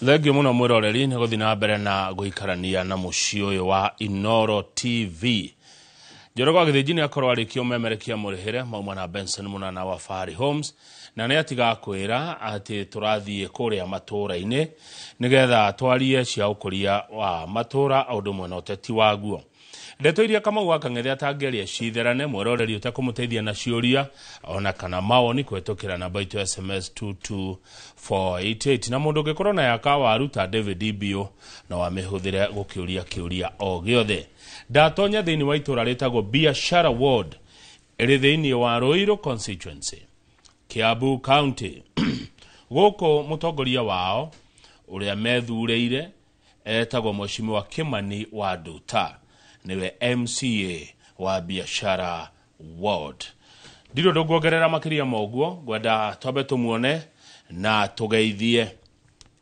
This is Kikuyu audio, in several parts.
Thengiũ mũno mwĩroreri nĩ gũthiĩ na mbere na gũikarania na mũciĩ ũyũ wa Inooro TV. Njoroge wa Gĩthĩnji nĩ akorwo arĩkia ũmemerekia mũrĩhĩre mauma na Benson Mũnana wa Fahari Homes na nĩ atiga kwĩra atĩ tũrathiĩ kũrĩa matũũra-inĩ nĩgetha twarie cia ũkũria wa matũũra o ũndũ ũmwe na ũteti waguo. Ndeto iria Kamau wa Kang'ethe atangĩaria citherane mweroreri ũtekũmũteithia na ciũria ona kana mawoni kũhetũkĩra namba itũ ya SMS 22488 na mũndũ ũngĩkorwo na yaka waru ta David Biũ no amĩhũthĩre gũkĩũria kĩũria o gĩothe. Ndatonya thĩinĩ wa itũra rĩtagwo Biashara Ward ĩrĩ thĩinĩ wa Ruiru constituency, Kiambu County. Gũkũ mũtongoria wao ũrĩa methurĩire etagwo Mheshimiwa Kimani wa Nduta, nĩwe MCA wa Biashara Ward. Ndirĩ ũndũ nguongerera makĩria ma ũguo, ngwenda twambe tũmuone na tũgeithie.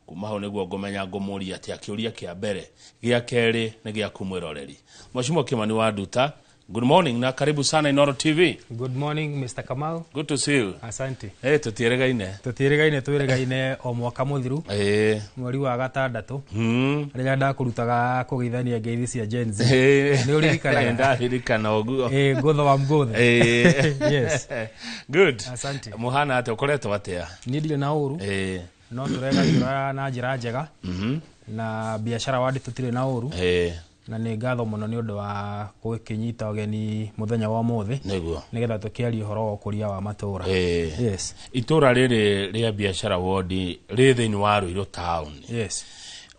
Kuma hau nĩguo ngũmenya ngũmũria atĩa kĩũria kĩa mbere, gĩa kerĩ nĩ gĩaku mwĩroreri. Mheshimiwa Kimani wa Nduta, good morning na karibu sana Inooro TV. Good morning, Mr. Kamau. Good to see you. Asante. Hey, tũtiĩrĩgaine. Tũtiĩrĩgaine, twĩrĩgaine o mwaka mũthiru mweri wa gatandatũ rĩrĩa ndakũrutaga kũgeithania ngeithi cia Gen Z. Nĩ ũririkanaga? Ndaririkana ũguo. Ngũtho wa mgũthe. Yes. Good. Asante. Mũhana atĩa, ũkoretwo atĩa? Niĩ ndirĩ na ũru. No tũregarũra na njĩra njega. Na biashara wandi tũtirĩ na ũru. Na nĩ ngatho mũno nĩ ũndũ wa gũkĩnyita ũgeni mũthenya wa ũmũthĩ. Nĩguo. Nĩgetha tũkĩarie ũhoro wa ũkũria wa matũũra. Yes. Itũũra rĩrĩ rĩa Biashara Ward rĩ thĩinĩ wa Ruiru town. Yes.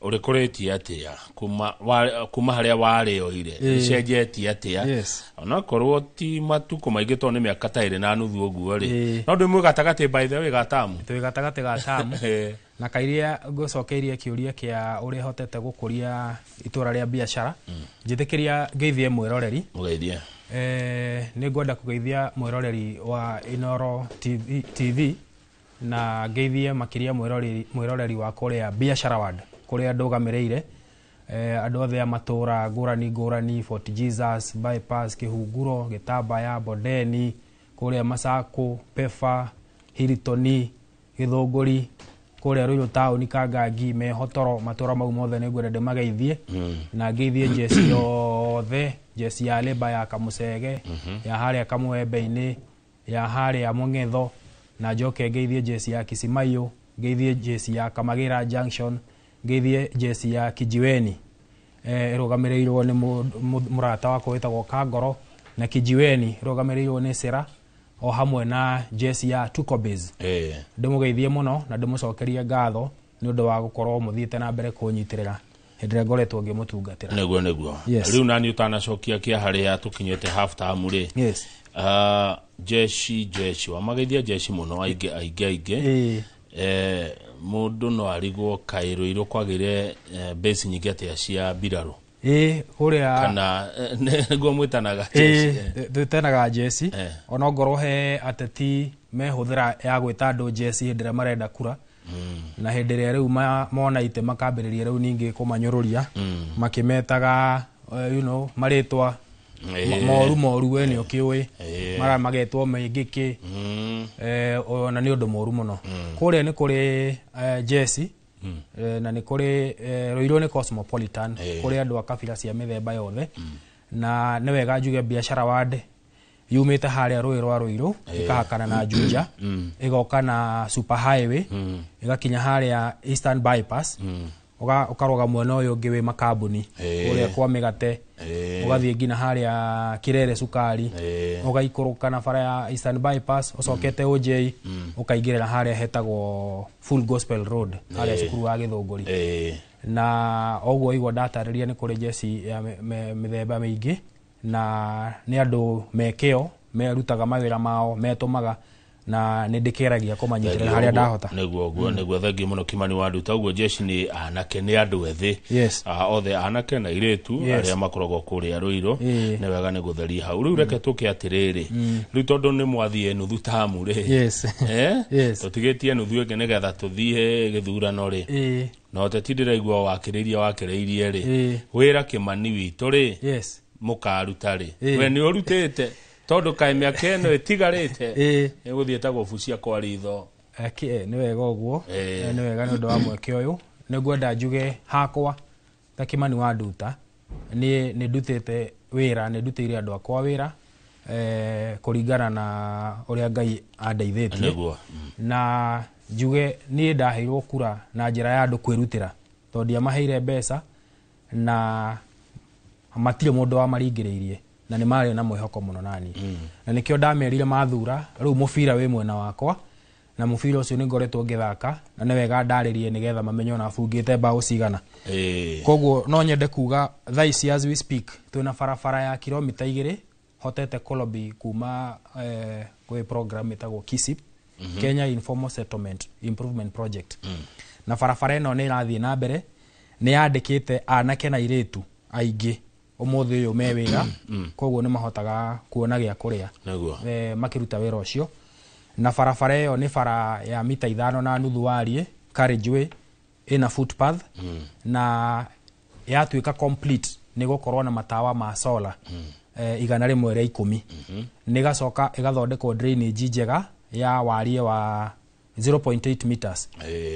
Ũrĩkũrĩtie atĩa kuma harĩa warĩoire? Rĩcenjetie atĩa? Yes. Onakorwo ti matukũ maingĩ tondũ nĩ mĩaka ta ĩrĩ na nuthu ũguo rĩ. No ndĩ mwĩ gatagatĩ by the way ga tamu. Twĩ gatagatĩ ga tamu. Na kairia ngũcokeirie kĩũria kĩa ũrĩa hotete gũkũria itũũra rĩa biashara. Njĩtĩkĩria ngeithie mwĩroreri. Mũgeithie. Nĩ ngwenda kũgeithia mwĩroreri wa Inooro TV na ngeithie makĩria mwĩroreri wa kũrĩa Biashara Ward kũrĩa ndũgamĩrĩire. Andũ othe a matũũra ngũrani ngũrani, Fort Jesus, Bypass, Kĩhunguro, Gĩtambaya, Bondeni, kũrĩa Masako, Pefa, Hilton, Gĩthũngũri, kũrĩa Ruiru town, Kangangi, Mehotoro, matũũra mau mothe nĩ ngwenda ndĩmageithie. Na ngeithie njeci yothe, njeci ya Leba ya Kamũcege, ya harĩa Kamwembe-inĩ, ya harĩa Mũng'etho, na njoke ngeithie njeci ya Kisimayu, ngeithie njeci ya Kamagĩra Junction, ngeithie njeci ya Kijiweni. Ĩrũgamĩrĩirwo nĩ mũrata wakwa wĩtagwo Kangoro, na Kijiweni ĩrũgamĩrĩirwo nĩ Sera, o hamwe na njeci ya Tuko Base. Ndĩmũgeithie mũno na ndĩmũcokerie ngatho nĩ ũndũ wa gũkorwo mũthiĩte na mbere kũnyitĩrĩra hĩndĩ ĩrĩa ngoretwo ngĩmũtungatĩra. Nĩguo, nĩguo. Yes. Rĩu nani ũtanacokia kĩa harĩa tũkinyĩte half time rĩ. Yes. Jeshi, jeshi, wamageithia jeshi mũno aingĩ, aingĩ, aingĩ. Mũndũ no arigwo kaĩ Ruiru kwagĩire base nyingĩ atĩa cia mbirarũ. Kũrĩa Kana, nĩguo mwĩtanaga jeshi. Twĩtanaga jeshi. Ona ngorwo he ateti mehũthĩra ya gwĩta andũ jeshi hĩndĩ ĩrĩa marenda kura. Na hĩndĩ ĩrĩa rĩu mona itĩ makambĩrĩria rĩu ningĩ kũmanyũrũria, makĩmetaga, marĩtwa moru moru, we nĩ ũkĩũĩ. Mara magetwo maingĩ kĩ. Ona nĩ ũndũ mũru mũno. Kũrĩa nĩ kũrĩ jeshi. Na nĩ kũrĩ Ruiru nĩ cosmopolitan. Kũrĩ andũ a kabira cia mĩthemba yothe. Na nĩ wega njuge Biashara Ward yumĩte harĩa rũĩ rwa Ruiru, ĩkahakana na Juja, ĩgoka na Super Highway, ĩgakinya harĩa Eastern Bypass, ũkarũga mwena ũyũ ũngĩ wĩ makambuni, kũrĩa kwa mĩgate, ũgathiĩ nginya harĩa Kirere Cukari, ũgaikũrũka na bara ya Eastern Bypass, ũcokete OJ, ũkaingĩrĩra harĩa hetagwo Full Gospel Road, harĩa cukuru wa Gĩthũngũri. Na ũguo igua ndatarĩria nĩ kũrĩ jeshi ya mĩthemba mĩingĩ, na nĩ andũ me kĩo, merutaga mawĩra mao, metũmaga, na nĩ ndĩkĩgeragia kũmanyitĩrĩra harĩa ndahota. Nĩguo ũguo, nĩguo. Thengiũ mũno Kimani wa Nduta. Ũguo jeshi nĩ anake, nĩ andũ ethĩ. Yes. Othe anake na airĩtu Yes. arĩa makoragwo kũrĩa Ruiru. Nĩ wega nĩ gũtheria hau. Rĩu reke tũke atĩrĩrĩ. Rĩu tondũ nĩ mwathiĩ nuthu tamu rĩ. Yes. Yes. Tũtigĩtie nuthu ĩngĩ nĩgetha tũthiĩ gĩthurano rĩ. Na ũteti ndĩraigua wakĩrĩirie, wakĩrĩirie rĩ. Wĩra Kimani witũ rĩ. Yes. Mũkaruta rĩ. We nĩ ũrutĩte. Tondũ kaĩ mĩaka ĩno ĩtigarĩte. Ĩgũthiĩ ta gũbucia kwa ritho. Nĩ wega ũguo. Nĩ wega nĩ ũndũ wa mweke ũyũ. Nĩ ngwenda njuge hakwa ta Kimani wa Nduta, niĩ nĩ ndutĩte wĩra, nĩ ndutĩire andũ akwa wĩra kũringana na ũrĩa Ngai andeithĩtie. Nĩguo. Na njuge niĩ ndaheirwo kura na njĩra ya andũ kwĩrutĩra, tondũ ndiamaheire mbeca na matirĩ mũndũ wamaringĩrĩirie, na nĩ marĩ na mwĩhoko mũno nani. Na nĩkĩo ndamerire mathura rĩu mũbira wĩ mwena wakwa, na mũbira ũcio nĩ ngoretwo ngĩthaka, na nĩ wega ndarĩrie nĩgetha mamenye ona bungĩte mbaũ cigana. Koguo no nyende kuga thaa ici as we speak twĩna barabara ya kilomita 2 hotete kũlobby kuma kwĩ program ĩtagwo KISIP, Kenya Informal Settlement Improvement Project. Na barabara ĩno nĩ ĩrathiĩ na mbere, nĩ yandĩkĩte anake na airĩtu aingĩ ũmũthĩ ũyũ me wĩra, koguo nĩ mahotaga kuona gĩa kũrĩa makĩruta wĩra ũcio. Na barabara ĩyo nĩ bara ya mita 5.5 wariĩ, carriageway, ĩna footpath, na yatuĩka complete nĩ gũkorwo na matawa ma solar 110. Nĩ gacoka ĩgathondekwo drainage njega ya wariĩ wa 0.8 meters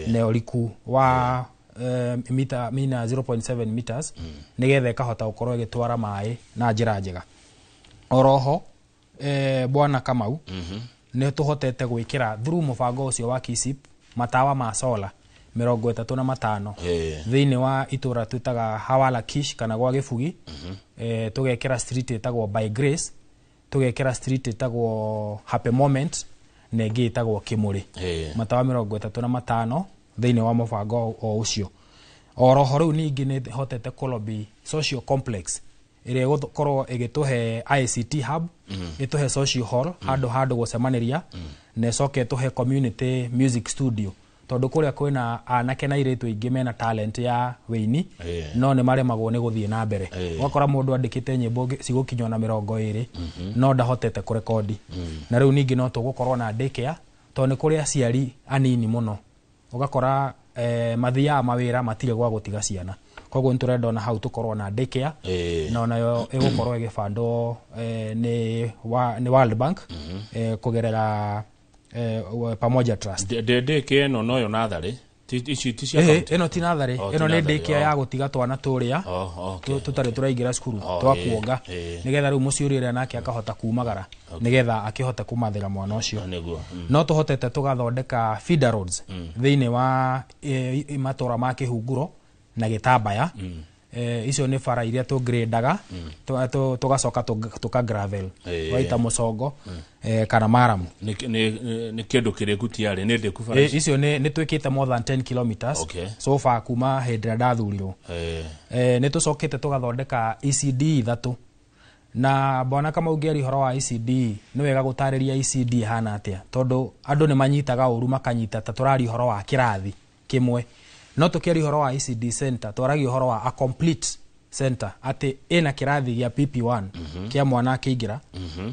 na ũriku wa mita mina 0.7 meters, nĩgetha ĩkahota gũkorwo ĩgĩtwara maĩ na njĩra njega. Oroho bwana Kamau, nĩ tũhotete gwĩkĩra through mũbango ũcio wa KISIP matawa ma solar 35 thĩinĩ wa itũra twĩtaga Hawala Kish kana gwa Gĩbugi. Tũgekĩra street ĩtagwo By Grace, tũgekĩra street ĩtagwo Happy Moment, na ĩngĩ ĩtagwo Kĩmũrĩ. Matawa 35 thĩinĩ wa mũbango o ũcio. Oroho rĩu ningĩ nĩ hotete kũlobby social complex ĩrĩa ĩgũkorwo ĩgĩtũhe ICT hub, ĩtũhe social hall, handũ gũcemanĩria, na ĩcoke ĩtũhe community music studio, tondũ kũrĩa kwĩna anake na airĩtu aingĩ mena talent ya wĩini, no nĩ maremagwo nĩ gũthiĩ na mbere. Ũgakora mũndũ andĩkĩte nyĩmbo cigũkinywo na 20, no ndahotete kũrekondi. Na rĩu ningĩ no tũgũkorwo na daycare, tondũ nĩ kũrĩ aciari anini mũno, ũgakora mathiaga mawĩra matirĩ gwa gũtiga ciana, koguo nĩ tũrenda ona hau tũkorwo na daycare. Na onayo ĩgũkorwo ĩgĩbandwo nĩ World Bank kũgerera Pamoja Trust. Ndĩkĩ ĩno noyo natharĩ? Ici ti cia county? Ĩno ti natharĩ. Oh, ti Ĩno nĩ natharĩ, daycare oh. ya gũtiga twana tũrĩa Oh, okay. tũtarĩ tũraingĩra cukuru, Oh, twa kuonga, nĩgetha rĩu mũciũri ũrĩa nake akahota kumagara nĩgetha akĩhote kũmathĩra mwana ũcio. Nĩguo. No tũhotete tũgathondeka feeder roads thĩinĩ wa matũra ma Kĩhunguro na Gĩtambaya. Icio nĩ bara iria tũgradaga, tũgacoka tũka gravel, tũgaita mũcongo kana maramu. Nĩ kĩndũ kĩrĩku tiarĩ nĩ ndĩku bara ici? Icio nĩ twĩkĩte more than 10 kilometers so far kuma hĩndĩ ĩrĩa ndathurirwo. Nĩ tũcokete tũgathondeka ECD 3, na bwana Kamau ngĩaria ũhoro wa ECD nĩ wega gũtarĩria ECD ĩhana atĩa, tondũ andũ nĩ manyitaga ũru makanyita ta tũraria ũhoro wa kĩrathi kĩmwe. No tũkĩaria ũhoro wa ECD center twaragia ũhoro wa a complete center, atĩ ĩna kĩrathi gĩa PP1 kĩa mwana akĩingĩra,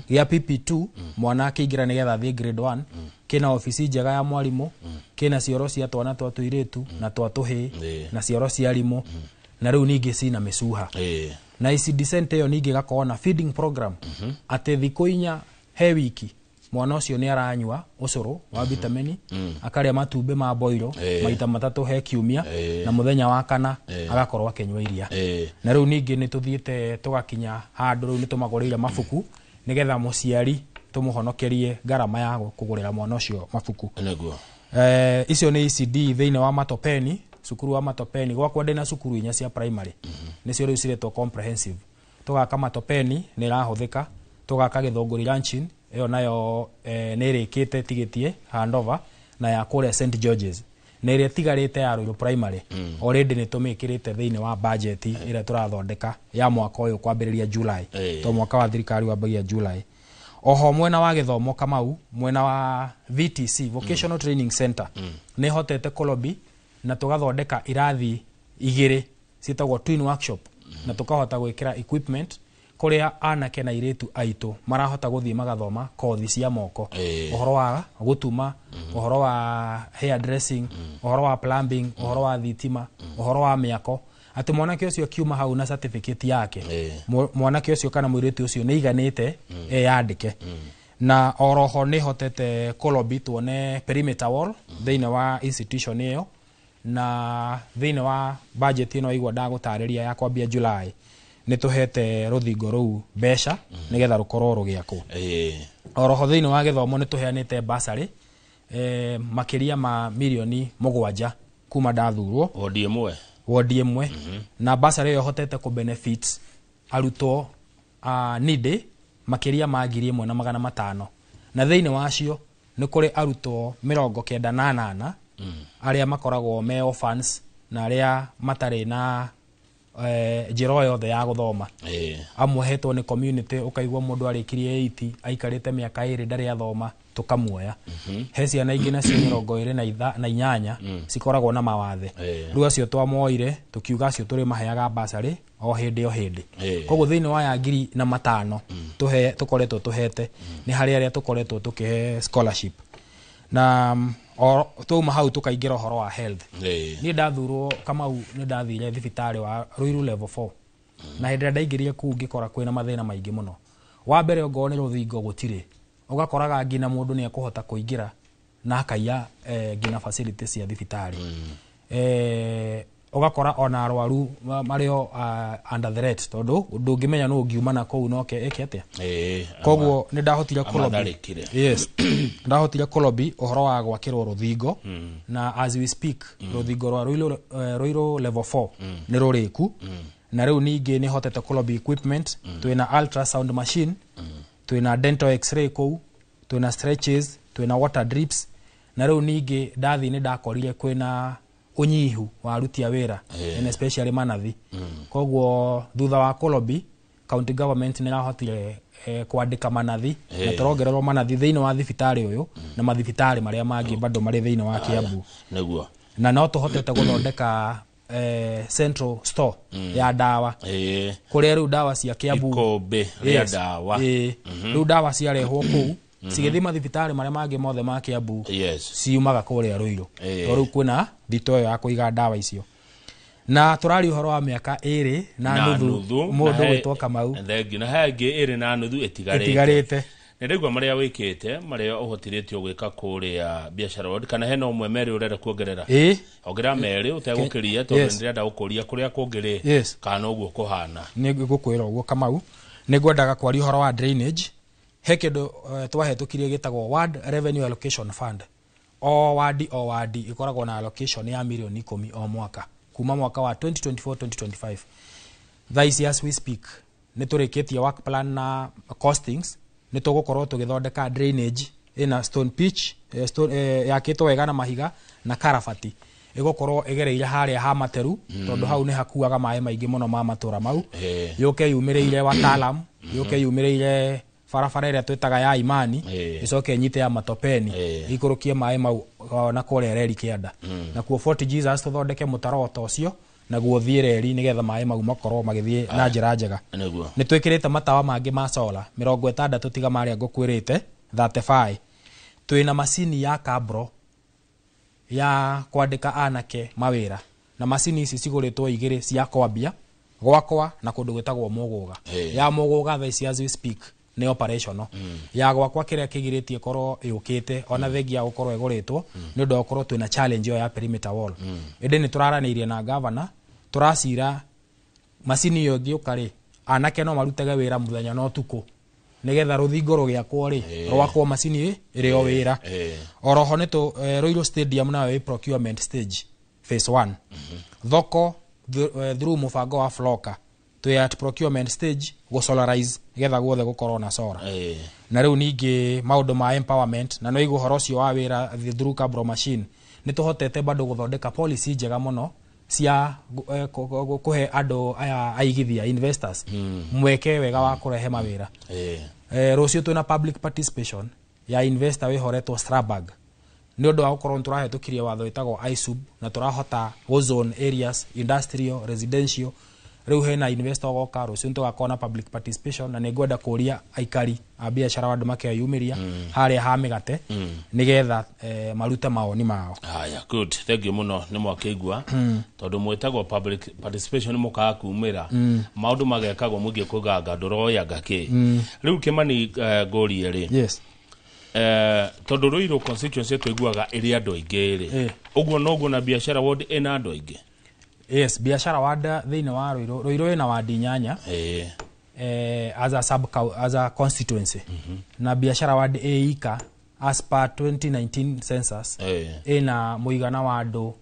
gĩa PP2 mwana akĩingĩra nĩgetha athiĩ grade 1, kĩna obici njega ya mwarimũ, kĩna cioro cia twana twa tũirĩtu na twa tũhĩĩ, na cioro cia arimũ, na rĩu ningĩ cina mĩcuha. Na ECD center ĩyo ningĩ ĩgakorwo na feeding program, atĩ thikũ 4 he wiki mwana ũcio nĩ aranyua ũcũrũ wa vitamini, akarĩa matumbĩ ma boiro maita 3 he kiumia, na mũthenya wa kana agakorwo akĩnyua iria. Na rĩu ningĩ nĩ tũthiĩte tũgakinya handũ rĩu nĩ tũmagũrĩire mabuku nĩgetha mũciari tũmũhonokerie ngarama ya kũgũrĩra mwana ũcio mabuku. Icio nĩ ECD thĩinĩ wa Matopeni, cukuru wa Matopeni. Gwakwa ndĩna cukuru 4 cia primary, nĩcio rĩu ciretwo comprehensive. Tũgaka Matopeni nĩ ĩrahũthĩka, tũgaka Gĩthũngũri Lanchin ĩyo nayo nĩ ĩrĩkĩte tigĩtie handover, na ya kũrĩa St George's na ĩrĩa ĩtigarĩte ya Ruiru Primary already nĩ tũmĩkĩrĩte thĩinĩ wa budget ĩrĩa tũrathondeka ya mwaka ũyũ kwambĩrĩria July, to mwaka wa thirikari wambagia July. Oho mwena wa gĩthomo Kamau, mwena wa VTC, Vocational Training Center, nĩ hotete kũlobby na tũgathondeka irathi 2 ciĩtagwo twin workshop, na tũkahota gwĩkĩra equipment kũrĩa anake na airĩtu aitũ marahota gũthiĩ magathoma kothi cia moko, ũhoro wa gũtuma, ũhoro wa hair dressing, ũhoro wa plumbing, ũhoro wa thitima, ũhoro wa mĩako, atĩ mwanake ũcio akiuma hau na certificate yake, mwanake ũcio kana mũirĩtu ũcio nĩ aiganĩte eyandĩke. Na oroho nĩ hotete kũlobby tuone perimeter wall thĩinĩ wa institution ĩyo. Na thĩinĩ wa budget ĩno igua ndagũtarĩria ya kwambia July, nĩ tũhete rũthingo rũu mbeca nĩgetha rũkorwo rũgĩakwo. Oroho thĩinĩ wa gĩthomo nĩ tũheanĩte basarĩ makĩria ma mirioni 7 kuma ndathurwo. Wodi ĩmwe. Wodi ĩmwe, na basarĩ ĩyo ĩhotete kũ benefit arutwo a needy makĩria ma 1,500, na thĩinĩ wacio nĩ kũrĩ arutwo 98 arĩa makoragwo me orphans na arĩa matarĩ na njĩra o yothe ya gũthoma. Amwe hetwo nĩ community, ũkaigua mũndũ arĩkirie 8, aikarĩte mĩaka 2 ndarĩ athoma, tũkamuoya. He ciana ingĩ nacio 28 cikoragwo na mawathe. Rĩu acio twamoire tũkiuga acio tũrĩmaheaga basarĩ o hĩndĩ o hĩndĩ. Koguo thĩinĩ wa ya 1,500 tũhe tũkoretwo tũhete, nĩ harĩ arĩa tũkoretwo tũkĩhe scholarship. Na twauma hau tũkaingĩra ũhoro wa health. Niĩ ndathurwo, Kamau, nĩ ndathire thibitarĩ wa Ruiru level 4, na hĩndĩ ĩrĩa ndaingĩrire kũu ngĩkora kwĩna mathĩna maingĩ mũno. Wa mbere, ongorwo nĩ rũthingo gũtirĩ, ũgakoraga nginya mũndũ nĩ ekũhota kũingĩra na akaiya nginya facility cia thibitarĩ. Ũgakora ona arwaru marĩ o under threat, tondũ ndũngĩmenya nũ ũngiuma na kũu noke ĩke atĩa. Koguo nĩ ndahotire kũlobby. Amatharĩkĩre. Yes, ndahotire kũlobby ũhoro wa gwakĩrwo rũthingo, na as we speak rũthingo rwa Ruiru level 4 nĩ rũrĩku. Na rĩu ningĩ nĩ hotete kũlobby equipment. Twĩna ultrasound machine, twĩna dental x-ray kũu, twĩna stretches, twĩna water drips. Na rĩu ningĩ ndathiĩ nĩ ndakorire kwĩna ũnyihu wa aruti a wĩra, and especially manathi. Koguo thutha wa kũlobby, county government nĩ ĩrahotire kwandĩka manathi, na tũrongererwo manathi thĩinĩ wa thibitarĩ ũyũ na mathibitarĩ marĩa mangĩ bado marĩ thĩinĩ wa Kiambu. Na no tũhotete gũthondeka central store ya ndawa, kũrĩa rĩu ndawa cia Kiambu Ikũmbĩ rĩa ndawa. Ĩĩ. Rĩu ndawa ciarehwo kũu cigĩthiĩ mathibitarĩ marĩa mangĩ mothe ma Kiambu, ciumaga kũrĩa Ruiru, tondũ rĩu kwĩna thito ĩyo ya kũiga ndawa icio. Na tũraria ũhoro wa mĩaka 2 na nuthu, mũndũ gwĩtwo Kamau. Thengi. Na he ĩngĩ 2.5 ĩtigarĩte. Ĩtigarĩte. Nĩ ndaigua marĩa wĩkĩte, marĩa ũhotithĩtio gwĩka kũrĩa Biashara Road. Kana hena ũmwe, merĩ ũrenda kuongerera? Ĩĩ. Ongerera merĩ ũtegũkĩria, tondũ nĩndĩrenda gũkũria kũrĩa kũngĩ rĩ, kana ũguo kũhana. Nĩ ngũkwĩra ũguo, Kamau, nĩ ngwendaga kwaria ũhoro wa drainage. He kĩndũ twahĩtũkirie gĩtagwo Ward Revenue Allocation Fund. O wadi o wadi ĩkoragwo na allocation ya mirioni 10 o mwaka kuma mwaka wa 2024 2025. Thaa ici as we speak nĩ tũrĩkĩtie work plan na costings. Nĩ tũgũkorwo tũgĩthondeka drainage ĩna stone pitch, stone, yakĩtwo wega na mahiga na karabati, ĩgũkorwo ĩgereire harĩa ha Materu, tondũ hau nĩ hakuaga maĩ maingĩ mũno ma matũra mau. Yũke yumĩrĩire Wataalam, yũke yumĩrĩire barabara ĩrĩa twĩtaga ya Imani, ĩcoke ĩnyite ya Matopeni, ikũrũkie maĩ mau na kũrĩa reri kĩanda. Nakuo Fort Jesus tũthondeke mũtaro ta ũcio, naguo thiĩ reri, nĩgetha maĩ mau makorwo magĩthiĩ na njĩra njega. Nĩ twĩkĩrĩte matawa mangĩ ma solar 60 tiga marĩa ngũkwĩrĩte 35. Twĩna macini ya kabro ya kwandĩka anake mawĩra, na macini ici cigũrĩtwo igĩrĩ cia kwambia gwakwa na kũndũ gwĩtagwo Mũgũga. Ya Mũgũga thaa ici as we speak nĩ operational. Ya gwakwa kĩrĩa kĩgirĩtie korwo yũkĩte, ona thengia ya gũkorwo ĩgũrĩtwo, nĩ ũndũ wa gũkorwo twĩna challenge ĩyo ya perimeter wall. Ĩndĩ nĩ tũraranĩirie na governor, tũracira macini ĩyo ĩngĩũka rĩ, anake no marutage wĩra mũthenya na ũtukũ, nĩgetha rũthingo rũgĩakwo rĩ, rwakwo macini ĩrĩ o wĩra. Oroho nĩ tũ Ruiru Stadium nayo ĩ procurement stage phase 1. Thoko through mũbango wa Floka twĩ at procurement stage gũ solarize, nĩgetha guothe gũkorwo na solar. Na rĩu ningĩ maũndũ ma empowerment, na no igua ũhoro ũcio wa wĩra through cabro machine, nĩ tũhotete bado gũthondeka policy njega mũno cia kũhe andũ aya aigithia, investors, mweke wega wa kũrehe mawĩra. Rũciũ twĩna public participation ya investor wĩhoretwo Strabag, nĩ ũndũ wa gũkorwo nĩ tũrahĩtũkirie watho wĩtagwo ISUB, na tũrahota gũ zone areas industrial, residential. Rĩu hena investor ũgoka rũciũ, nĩ tũgakorwo na public participation, na nĩ ngwenda kũria aikari a biacara wa andũ makeyumĩria harĩa ha mĩgate, nĩgetha marute mawoni mao. Haya, good, thank you muno. Nĩ mwakĩigua, tondũ mwĩtagwo public participation, mũkaga kumĩra maũndũ magekagwo mũingĩ kũganga ndũroyanga kĩ. Rĩu Kĩmani, ngũrie rĩ, Yes. Tondũ Ruiru constituency tũiguaga ĩrĩ andũ aingĩ rĩ, ũguo noguo na biashara ward ĩna andũ aingĩ. Yes, biashara ward thĩinĩ wa Ruiru, Ruiru ĩna ward 8 as a sub as a constituency. Na biashara ward ĩ ika as per 2019 census ĩna mũigana wa andũ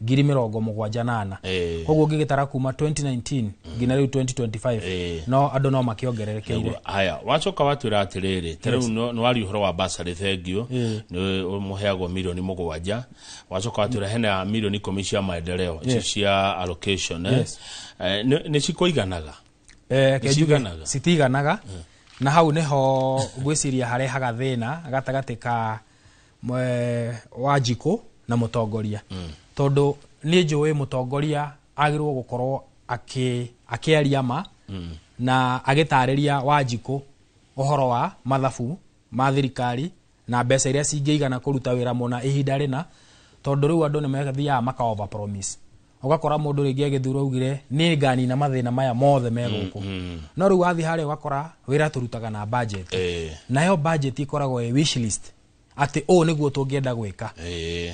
78,000. Koguo ũngĩgĩtara kuma 2019 nginya rĩu 2025 no andũ no makĩongererekeire. Haya, wacoka watwĩra atĩrĩrĩ, ta rĩu nĩ waria ũhoro wa basarĩ, thengio, nĩ mũheagwo milioni 7. Wacoka watwĩra hena milioni 10 cia maendeleo icio cia allocation. Nĩ cikũiganaga? Citiganaga. Na hau niho ngwĩciria harehaga thĩna gatagatĩ ka Wanjikũ na mũtongoria. Tondũ niĩ njũĩ mũtongoria agĩrĩirwo gũkorwo akĩaria ma na agĩtarĩria Wanjikũ ũhoro wa mathabu ma thirikari na mbeca iria cingĩigana kũruta wĩra mũna ihinda rĩna, tondũ rĩu andũ nĩ mathiaga maka over promise. Ũgakora mũndũ rĩngĩ agĩthurwo augire niĩ nganina mathĩna maya mothe me gũkũ, no rĩu wathiĩ harĩa ũgakora wĩra tũrutaga na budget, nayo budget ĩkoragwo ĩ wish list atĩ ũũ nĩguo tũngĩenda gwĩka,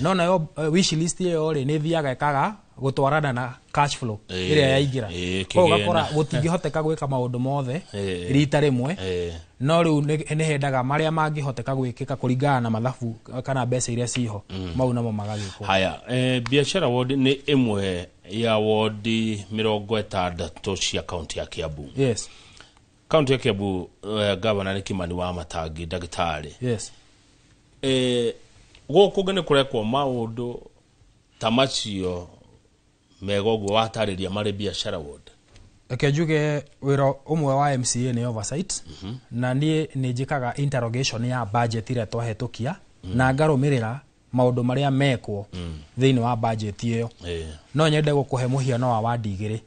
no nayo wish list ĩyo rĩ nĩ ĩthiaga ĩkaga gũtwarana na cash flow ĩrĩa yaingĩra. Koguo ũgakora gũtingĩhoteka gwĩka maũndũ mothe rita rĩmwe, no rĩu nĩ hendaga marĩa mangĩhoteka gwĩkĩka kũringana na mathabu kana mbeca iria ciho, mau namo magagĩkwo. Haya, biashara ward nĩ ĩmwe ya ward 60 cia kaunti ya Kiambu. Yes. Kaunti ya Kiambu, governor nĩ Kimani wa Matangi, ndagĩtarĩ. Yes. Gũkũ nĩ kũrekwo maũndũ ta macio mega ũguo watarĩria marĩ biashara ward? Reke njuge wĩra ũmwe wa MCA nĩ oversight, na niĩ nĩ njĩkaga interrogation ya budget ĩrĩa twahĩtũkia, na ngarũmĩrĩra maũndũ marĩa mekwo thĩinĩ wa budget ĩyo. No nyende gũkũhe mũhiano wa wandi 2,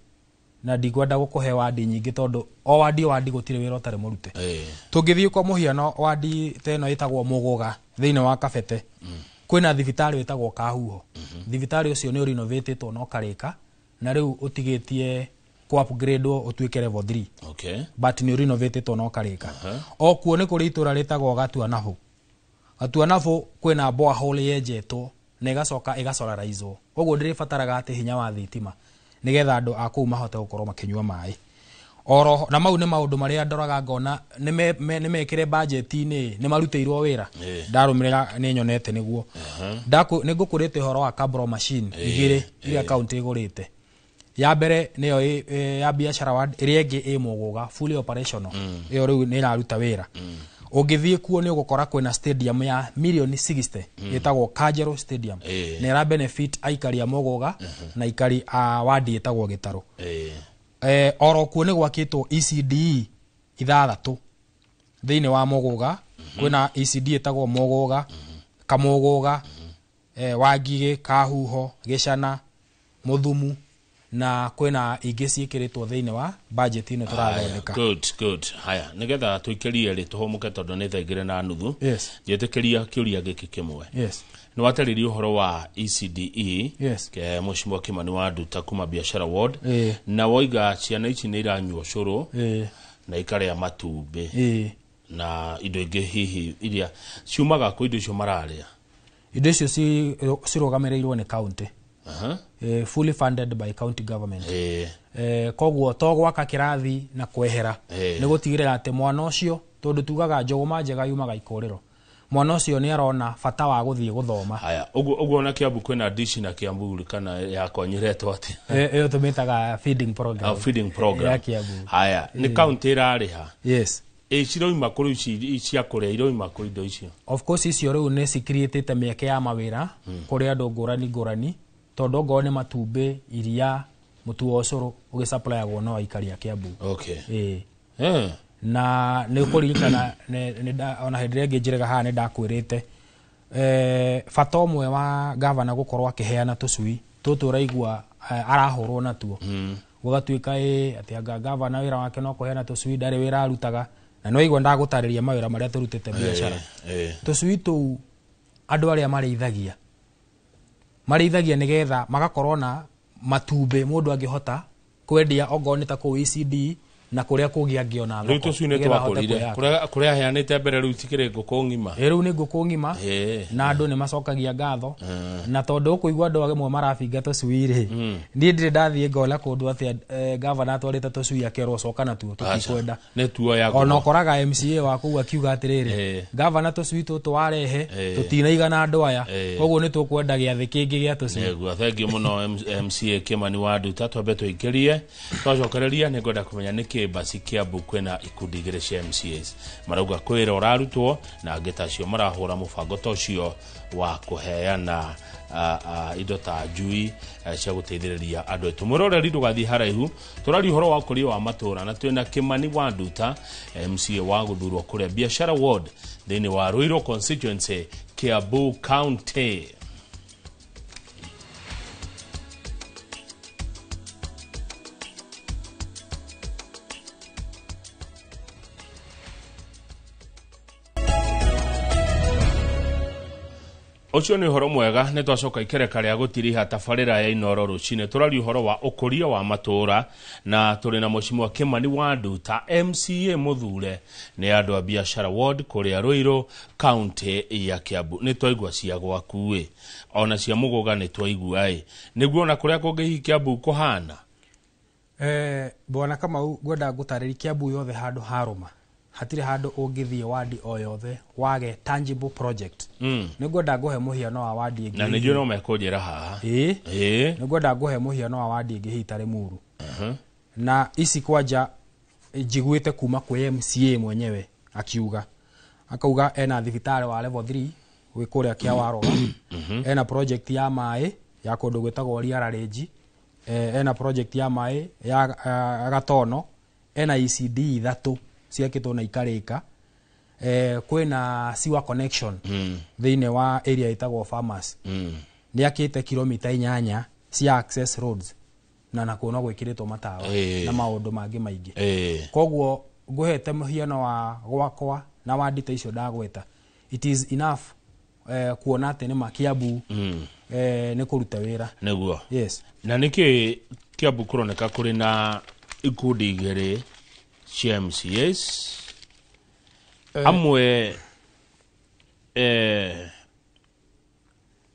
na ndikwenda gũkũhe wandi nyingĩ tondũ o wandi wandi gũtirĩ wĩra ũtarĩ mũrute. Tũngĩthiĩ kwa mũhiano wandi ta ĩno ĩtagwo Mũgũga thĩinĩ wa Kabete, kwĩna thibitarĩ wĩtagwo Kahuho. Thibitarĩ ũcio nĩ ũrinovatĩtwo na ũkarĩka, na rĩu ũtigĩtie ku upgrade ũtuĩke level 3. Okay. But nĩ ũrinovatĩtwo na ũkarĩka. O kuo nĩ kũrĩ itũra rĩtagwo Gatuanabũ. Gatuanabũ kwĩna borehole yenjetwo na ĩgacoka ĩgasolarizewo, koguo ndĩrĩbataraga atĩ hinya wa thitima nĩgetha andũ a kũu mahote gũkorwo makĩnyua maĩ. Oro na mau nĩ maũndũ marĩa ndoraga ngona nĩ mekĩre budget-inĩ, nĩ marutĩirwo wĩra. Ndarũmĩrĩra nĩ nyonete nĩguo. Nĩ ngũkũrĩte ũhoro wa Cabro machine 2 iria kaunti ĩgũrĩte. Ya mbere nĩyo ya biashara ward, ĩrĩa ĩngĩ ĩ Mũgũga fully operational, ĩyo rĩu nĩ ĩraruta wĩra. Ũngĩthiĩ kuo nĩ ũgũkora kwĩna stadium ya milioni 60 ĩtagwo Kajero Stadium, na ĩra benefit aikari a Mũgũga na aikari a wadi ĩtagwo Gĩtarũ. Oro kuo nĩ gwakĩtwo ECDE 6 thĩinĩ wa Mũgũga. Kwĩna ECD ĩtagwo Mũgũga, Kamũgũga, Wangigĩ, Kahuho, Gĩcana, Mũthumu, na kwĩna ingĩ ciĩkĩrĩtwo thĩinĩ wa budget ĩno tũrathondeka. Good, good. Haya, nĩgetha tũikĩrie rĩ tũhũmũke tondũ nĩ thaa 2:30. Yes. Njĩtĩkĩria kĩũria gĩkĩ kĩmwe. Yes. Nĩ watarĩria ũhoro wa ECDE. Yes. Mheshimiwa Kimani wa Nduta kuma biashara ward. Na woiga ciana ici nĩ iranyua ũcũrũ na ikarĩa matumbĩ na indo ingĩ hihi iria ciumaga kũ indo icio mararĩa? Indo icio cirũgamĩrĩirwo nĩ county. Fully funded by county government. Koguo to gwaka kĩrathi na kwehera, nĩ gũtigĩrĩra atĩ mwana ũcio, tondũ tugaga njũgũma njega yumaga ikũrĩro, mwana ũcio nĩ arona bata wa gũthiĩ gũthoma. Haya, ũguo ona Kiambu kwĩna dishi na Kiambu kana yakwa nyĩretwo atĩa? Ĩyo tũmĩtaga feeding program. Feeding program. Ya Kiambu. Haya, nĩ county ĩrarĩha? Yes. Ciroima kũrĩ ici cia kũrĩa, iroima kũrĩ indo icio? Of course icio rĩu nĩ cikiriĩtĩte mĩeke ya mawĩra kũrĩ andũ ngũrani ngũrani, tondũ ongorwo nĩ matumbĩ, iria, mũtu wa ũcũrũ ũgĩsupplyagwo no aikari a Kiambu. Okay. Na nĩ ũkũririkana ona hĩndĩ ĩrĩa ĩngĩ njĩrĩga haha nĩ ndakwĩrĩte, bata ũmwe wa gavana gũkorwo akĩheana tũcui tũtũ ũraigua arahũrwo natuo, gũgatuĩka atĩ anga gavana wĩra wake no kũheana tũcui, ndarĩ wĩra arutaga, na no igua ndagũtarĩria mawĩra marĩa tũrutĩte biacara. Tũcui tũu andũ arĩa marĩithagia marĩithagia nĩgetha magakorwo na matumbĩ mũndũ angĩhota kwendia ongorwo nĩ ta kũu ECD Na kũrĩa kũngĩ angĩona Rĩu thoko tũcui nĩ nĩgetha ahote twakũrire. kwĩyaka. Kũrĩa aheanĩte mbere rĩu cikĩrĩ ngũkũ ng'ima. Ĩ, rĩu nĩ ngũkũ ng'ima. Na andũ nĩ macokagia ngatho, na tondũ ũkũigua andũ amwe marabinga tũcui rĩ, niĩ ndirĩ ndathiĩ ngona kũndũ atĩ gavana atwarĩte tũcui akerwo coka natuo, tũtikwenda. Nĩ tuoya. Ona ũkoraga MCA wa kũu akiuga atĩrĩrĩ, gavana, tũcui tũtũ warehe tũtinaigana andũ aya, koguo nĩ tũkwenda gĩathĩ kĩngĩ gĩa tũcui. Nĩguo, thengiũ mũno MCA Kimani wa Nduta. Twambe tũingĩrie, twacokereria nĩ ngwenda kũmenya nĩkĩ Mbasi Kiambu kwĩna ikundi igĩrĩ cia MCAs marauga kwĩra ũrarutwo na angĩ tacio marahũra mũbango ta ũcio wa kũheana indo ta njui cia gũteithĩrĩria andũ aitũ. Mwĩroreri, ndũgathiĩ haraihu, tũraria ũhoro wa ũkũria wa matũũra na twĩna Kimani wa Nduta, MCA wa gũthurwo kũrĩa Biashara Ward thĩinĩ wa Ruiru constituency, Kiambu County. Ũcio nĩ ũhoro mwega. Nĩ twacoka ikereka rĩa gũtiriha tabarĩra ya Inoro rũcinĩ. Tũraria ũhoro wa ũkũria wa matũũra na tũrĩ na Mheshimiwa Kimani wa Nduta, MCA mũthure nĩ andũ a Biashara Ward kũrĩa Ruiru, kaunti ya Kiambu. Nĩ twaigua cia gwaku ĩ, ona cia mũgũga nĩ twaigua ĩ, nĩguo ona kũrĩa kũngĩ hihi Kiambu kũhana? Bwana Kamau, ngwenda ngũtarĩria Kiambu yothe handũ harũma hatirĩ handũ ũngĩthiĩ wadi o yothe wage tangible project. Nĩ ngwenda ngũhe mũhiano wa wadi ĩngĩ. Na nĩ njũĩ no mekũnjĩra haha. Ĩĩ. Ĩĩ. Nĩ ngwenda ngũhe mũhiano wa wadi ĩngĩ hihi tarĩ Muru, na ici kwanja njiguĩte kuma kwĩ MCA mwenyewe akiuga, akauga ena thibitarĩ wa level 3 wĩ kũrĩa Kĩawaroga, ena project ya maĩ ya kũndũ gwĩtagwo Riara Range, ena project ya maĩ ya Gatono, ena ECD ithatũ ciakĩtwo na ikarĩka, kwĩna sewer connection thĩinĩ wa area ĩtagwo Farmers, nĩ akĩte kilomita 8 cia access roads na nakuo no gwĩkĩrĩtwo matawa na maũndũ mangĩ maingĩ. Koguo ngũhete mũhiano wa gwakwa na wandi ta icio ndagweta, it is enough kuona atĩ nĩ ma Kiambu nĩ kũruta wĩra. Nĩguo. Yes. Na nĩkĩ Kiambu kũroneka kũrĩ na ikundi igĩrĩ cia MCAs, amwe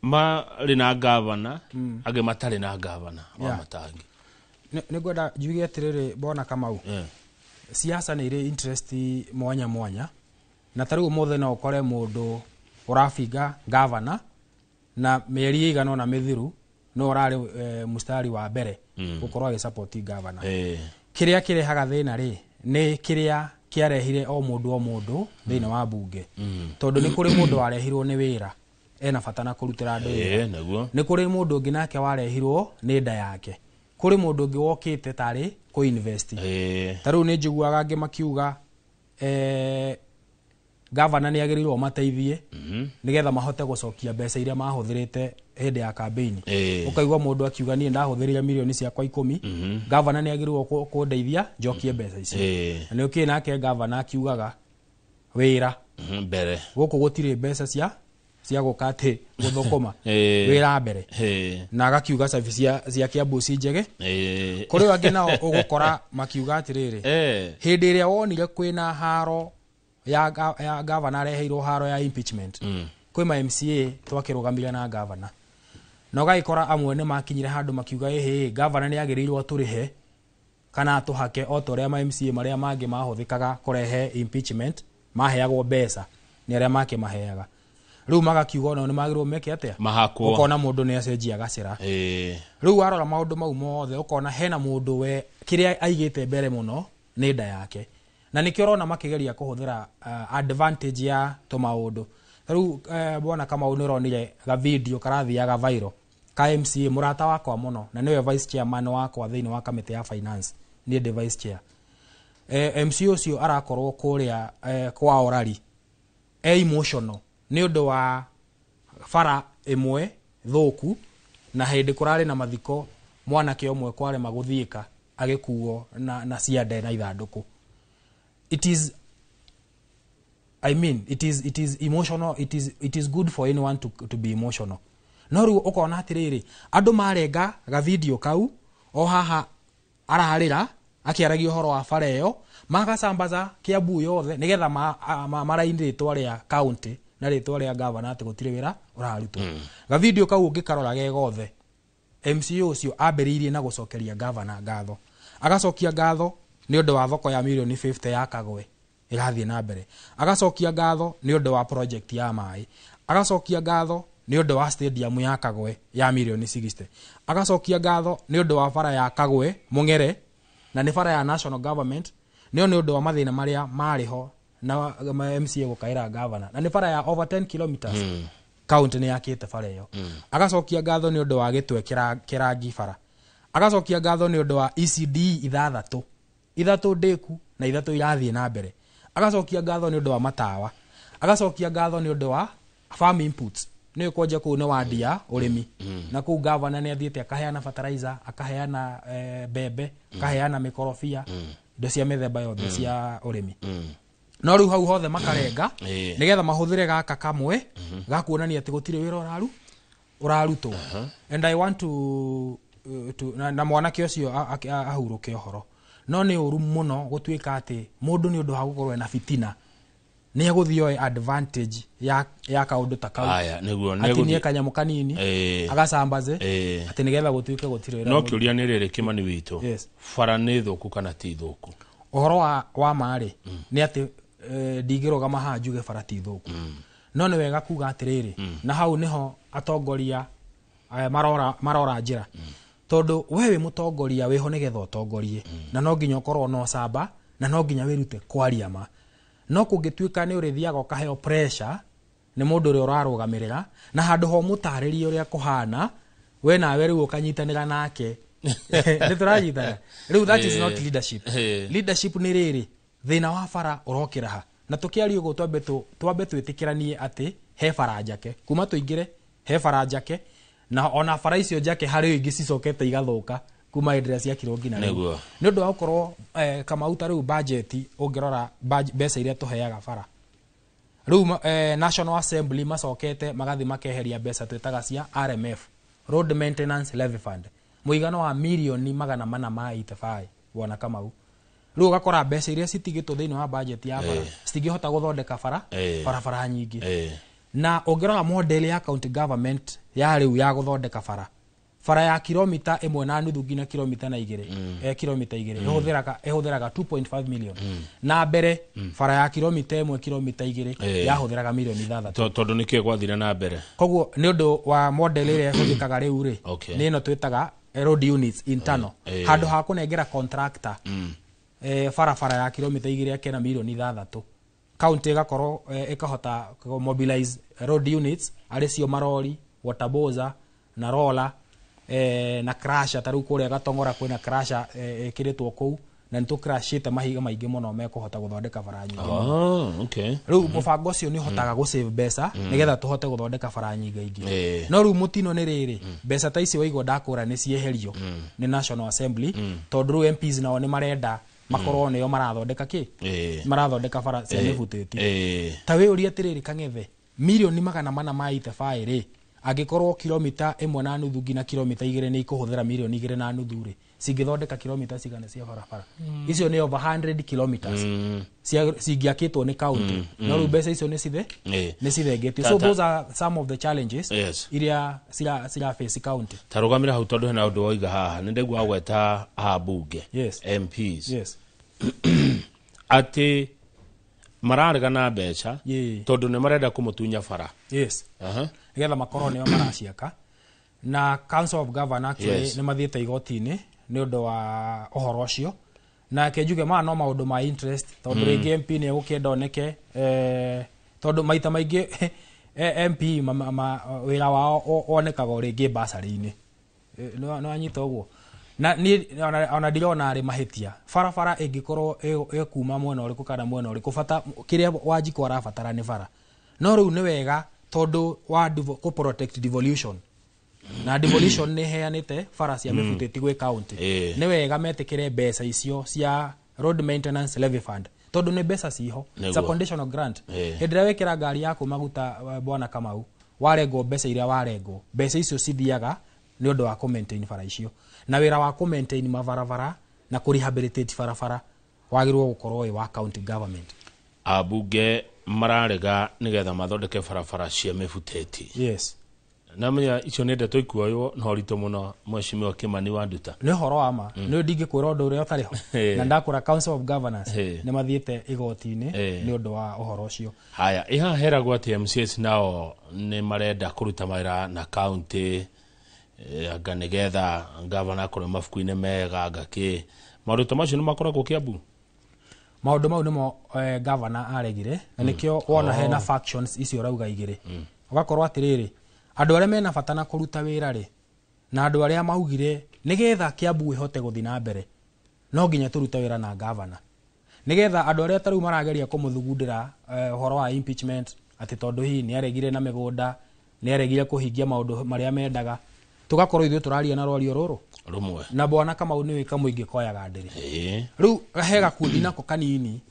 marĩ na gavana, angĩ matarĩ na gavana wa Matangi? Nĩ ngwenda njuge atĩrĩrĩ, bona Kamau, siasa nĩ irĩ interest mwanya mwanya, na ta rĩu ũmũthĩ no ũkore mũndũ ũrabinga gavana na mĩeri ĩigana ũna mĩthiru no ũrarĩ mstari wa mbere gũkorwo agĩsupport gavana. Kĩrĩa kĩrehaga thĩna rĩ, nĩ kĩrĩa kĩarehire o mũndũ o mũndũ thĩinĩ wa bunge, tondũ nĩ kũrĩ mũndũ warehirwo nĩ wĩra, ena bata na kũrutĩra andũ wĩra. Nĩguo. Nĩ kũrĩ mũndũ ũngĩ nake warehirwo nĩ nda yake, kũrĩ mũndũ ũngĩ wokĩte tarĩ kũ invest. Ta rĩu nĩ njiguaga angĩ makiuga gavana nĩ agĩrĩirwo mateithie nĩgetha mahote gũcokia mbeca iria mahũthĩrĩte hĩndĩ ya campaign. Ũkaigua mũndũ akiuga, niĩ ndahũthĩrire mirioni ciakwa 10, gavana nĩ agĩrĩirwo kũndeithia njokie mbeca icio. Na nĩ ũkĩĩ nake gavana akiugaga wĩra Mbere. Gũkũ gũtirĩ mbeca cia gũka atĩ gũthũkũma, wĩra mbere. Na agakiuga cabi cia Kiambu ci njege. Kũrĩ angĩ nao ũgũkora makiuga atĩrĩrĩ, hĩndĩ ĩrĩa wonire kwĩna haro ya gavana, areheirwo haro ya impeachment, kwĩ ma MCA twakĩrũgamire na gavana, na ũgagĩkora amwe nĩ makinyire handũ makiuga, ĩhĩ, gavana nĩ agĩrĩirwo atũrĩhe kana atũhake o ta ũrĩa ma MCA marĩa mangĩ mahũthĩkaga kũrehe impeachment maheagwo mbeca nĩ arĩa makĩmaheaga. Rĩu magakiuga onao nĩ magĩrĩirwo meke atĩa? Mahakwo. Ũkona mũndũ nĩ acenjia gacĩra. Rĩu warora maũndũ mau mothe, ũkona hena mũndũ we kĩrĩa aigĩte mbere mũno nĩ nda yake, na nĩkĩo ũrona makĩgeria kũhũthĩra advantage ya tũmaũndũ. Ta rĩu bwana Kamau, nĩ ũronire ga video karathiaga viral ka MCA mũrata wakwa mũno na nĩwe vice chairman wakwa thĩinĩ wa kamĩtĩ ya finance, niĩ ndĩ vice chair. MCA ũcio arakorwo kũrĩa kwa Orari e emotional nĩ ũndũ wa bara ĩmwe thũku, na hĩndĩ kũrarĩ na mathiko mwanake ũmwe kwarema gũthiĩka agĩkuo na ciande na ithandũkũ. It is, I mean, it is emotional. It is good for anyone to be emotional, no rĩu ũkona atĩrĩrĩ, andũ marenga ga video kau o haha ararĩra Akĩaragia ũhoro wa bara ĩyo, magacambaza Kiambu yothe nĩgetha maraini rĩtwa rĩa county na rĩtwa rĩa governor atĩ gũtirĩ wĩra ũrarutwo. Gavideo kau ũngĩkarora ge gothe, MCA ũcio ambĩrĩirie na gũcokeria governor ngatho, agacokia ngatho nĩ ũndũ wa thoko ya mirioni 50 ya Kagwe ĩrathiĩ na mbere, agacokia ngatho nĩ ũndũ wa project ya maĩ, agacokia ngatho nĩ ũndũ wa stadium ya Kagwe ya mirioni 60, agacokia ngatho nĩ ũndũ wa bara ya Kagwe Mũng'ere, na nĩ bara ya national government, nĩo nĩ ũndũ wa mathĩna marĩa marĩ ho na MCA gũkaĩra governor, na nĩ bara ya over 10 kilometers. County nĩ yakĩte bara ĩyo. Agacokia ngatho nĩ ũndũ wa gĩtwe kĩrangi bara, agacokia ngatho nĩ ũndũ wa ECD ithathatũ, ithatũ ndĩku na ithatũ irathiĩ na mbere, agacokia ngatho nĩ ũndũ wa matawa, agacokia ngatho nĩ ũndũ wa farm inputs, nĩ kwanja kũu nĩ wandi ya ũrĩmi, na kũu governor nĩ athiĩte akaheana fertilizer, akaheana mbembe, akaheana mĩkorobia, indo cia mĩthemba yothe cia ũrĩmi. No rĩu hau hothe makarenga nĩgetha mahũthĩre gaka kamwe ga kuonania atĩ gũtirĩ wĩra ũrarutwo. And I want to na mwanake ũcio ahurũke ũhoro, no nĩ ũru mũno gũtuĩka atĩ mũndũ nĩ ũndũ wa gũkorwo ena fitina nĩ egũthiĩ oe advantage ya kaũndũ ta kau, Aya nĩguo atinie kanyamũ kanini, agacambaze atĩ nĩgetha gũtuĩke gũtirĩ wĩra. No kĩũria nĩ rĩrĩ, Kĩmani witũ. Yes. Bara nĩ thũku kana ti thũku? Ũhoro wa ma-rĩ, nĩ atĩ ndingĩrũgama haha njuge bara ti thũku, no nĩ wega kuga atĩrĩrĩ, na hau nĩho atongoria marora njĩra, tondũ we wĩ mũtongoria wĩho nĩgetha ũtongorie, na no nginya ũkorwo na ũcamba, na no nginya wĩrute kwaria ma. No kũngĩtuĩka nĩ ũrĩthiaga ũkaheo pressure nĩ mũndũ ũrĩa ũrarũgamĩrĩra, na handũ ha ũmũtarĩrie ũrĩa kũhana, we nawe rĩu ũkanyitanĩra nake, nĩ tũranyitana rĩu, that is not leadership. Leadership nĩ rĩrĩ, thĩna wa bara ũrokĩra ha, na tũkĩaria ũguo twambe twĩtĩkĩranie atĩ he bara njake kuma tũingĩre, he bara njake, na ona bara icio njake harĩ ingĩ cicokete igathũka kuma hĩndĩ ĩrĩa ciakirwo nginya rĩu. Nĩ ũndũ wa gũkorwo Kamau, ta rĩu budget ũngĩrora mbeca iria tũheaga bara rĩu, National Assembly macokete magathi makeheria mbeca twĩtaga cia RMF, Road Maintenance Levy Fund, mũigana wa mirioni 485, bwana Kamau. Rĩu ũgakora mbeca iria citigĩtwo thĩinĩ wa budget ya bara citingĩhota gũthondeka bara barabara nyingĩ. Na ũngĩrora model ya county government ya rĩu ya gũthondeka bara, bara ya kilomita 1.5 nginya kilomita na igĩrĩ, kilomita 2 ĩhũthĩraga 2.5 million, na mbere bara ya kilomita 1 kilomita 2 yahũthĩraga mirioni 6. Tondũ nĩkĩĩ gwathire na mbere? Koguo nĩ ũndũ wa model ĩrĩa ĩhũthĩkaga rĩu rĩ, nĩ ĩno twĩtaga road units internal. Handũ ha kũnengera contractor barabara ya kilomita 2 akena mirioni 6, county ĩgakorwo ĩkahota mobilize road units, arĩ cio marori, water bowser na roller na crusher. Ta rĩu kũrĩa Gatong'ora kwĩna crusher ĩkĩrĩtwo kũu, na nĩ tũcrashĩte mahiga maingĩ mũno mekũhota gũthondeka bara nyingĩ mũno. Oh, okay. Rĩu mũbango ũcio nĩ ũhotaga gũ save mbeca nĩgetha tũhote gũthondeka bara nyingĩ ingĩ. No rĩu mũtino nĩ rĩrĩ, mbeca ta ici waigua ndakũra nĩ cieherio nĩ National Assembly, tondũ rĩu MPs nao nĩ marenda makorwo nĩo marathondeka kĩ, marathondeka bara cia mĩbutĩti. Ta wĩ ũrie atĩrĩrĩ, Kang'ethe, mirioni 485 rĩ, angĩkorwo kilomita 1.5 nginya kilomita 2 nĩ ikũhũthĩra mirioni 2.5 rĩ, cingĩthondeka kilomita cigana cia barabara? Icio nĩ over 100 kilometers cingĩakĩtwo nĩ county, no rĩu mbeca icio nĩ cithe nĩ cithengetio. So those are some of the challenges iria cira face county. Ta rũgamĩra hau, tondũ hena ũndũ woiga haha, nĩ ndaigua gweta ambunge, MPs, atĩ mararega na mbeca tondũ nĩ marenda kũmũtunya bara. Nĩgetha makorwo nĩo maraciaka, na Council of Governor actually nĩ mathiĩte igoti-inĩ nĩ ũndũ wa ũhoro ũcio. Na ke njuge maya no maũndũ ma interest, tondũ rĩngĩ MP nĩ egũkĩenda oneke, tondũ maita maingĩ MP wĩra wao wonekaga o rĩngĩ basarĩ-inĩ. Nĩ wanyita ũguo, na niĩ ona ndirona arĩ mahĩtia. Barabara ĩngĩkorwo ĩkuma mwena ũrĩkũ kana mwena ũrĩkũ, bata kĩrĩa Wanjikũ arabatara nĩ bara. No rĩu nĩ wega, tondũ wa kũ protect devolution, na devolution nĩ ĩheanĩte bara cia mĩbutĩti gwĩ county, nĩ wega metĩkĩre mbeca icio cia Road Maintenance Levy Fund, tondũ nĩ mbeca ciho. It's a conditional grant. Hĩndĩ ĩrĩa wekĩra ngari yaku maguta, bwana Kamau, warengwo mbeca iria warengwo, mbeca icio cithiaga nĩ ũndũ wa kũ maintain bara icio, na wĩra wa kũ maintain mabarabara. na kũ rehabilitate barabara wagĩrĩirwo gũkorwo wĩ wa county government. Ambunge mararega nigetha mathondeke barabara cia mĩbuteti. Yes. Namenya icio nĩ ndeto ikuoywo na ũritũ mũno, Mheshimiwa Kimani wa Nduta. Nĩ ũhoro wa ma, nĩ ndingĩkwĩra ũndũ ũrĩa ũtarĩ ho. Na ndakwĩra Council of Governors nĩ mathiĩte igoti-inĩ nĩ ũndũ wa ũhoro ũcio. Haya, ĩhaha heragwo atĩ MCAs nao nĩ marenda kũruta mawĩra na county, anga nĩgetha gavana akorwo mabuku-inĩ mega, anga kĩ. Maũndũ ta macio nĩ makoragwo Kiambu? Maũndũ mau nĩmo gavana aregire, na nĩkĩo wona hena factions icio ũrauga igĩrĩ. Ũgakorwo atĩrĩrĩ, andũ arĩa mena bata na kũruta wĩra rĩ, na andũ arĩa maugire nĩgetha Kiambu ĩhote gũthiĩ na mbere, no nginya tũrute wĩra na gavana. Nĩgetha andũ arĩa ta rĩu marageria kũmũthugundĩra ũhoro wa impeachment, atĩ tondũ hihi nĩ aregire na mĩgũnda, nĩ aregire kũhingia maũndũ marĩa mendaga, tũgakorwo ithuĩ tũraria na rwario rũrũ rũmwe. Na bwana Kamau nĩwe kamũingĩ koyaga ndĩrĩ. Rĩu he gakundi nako kanini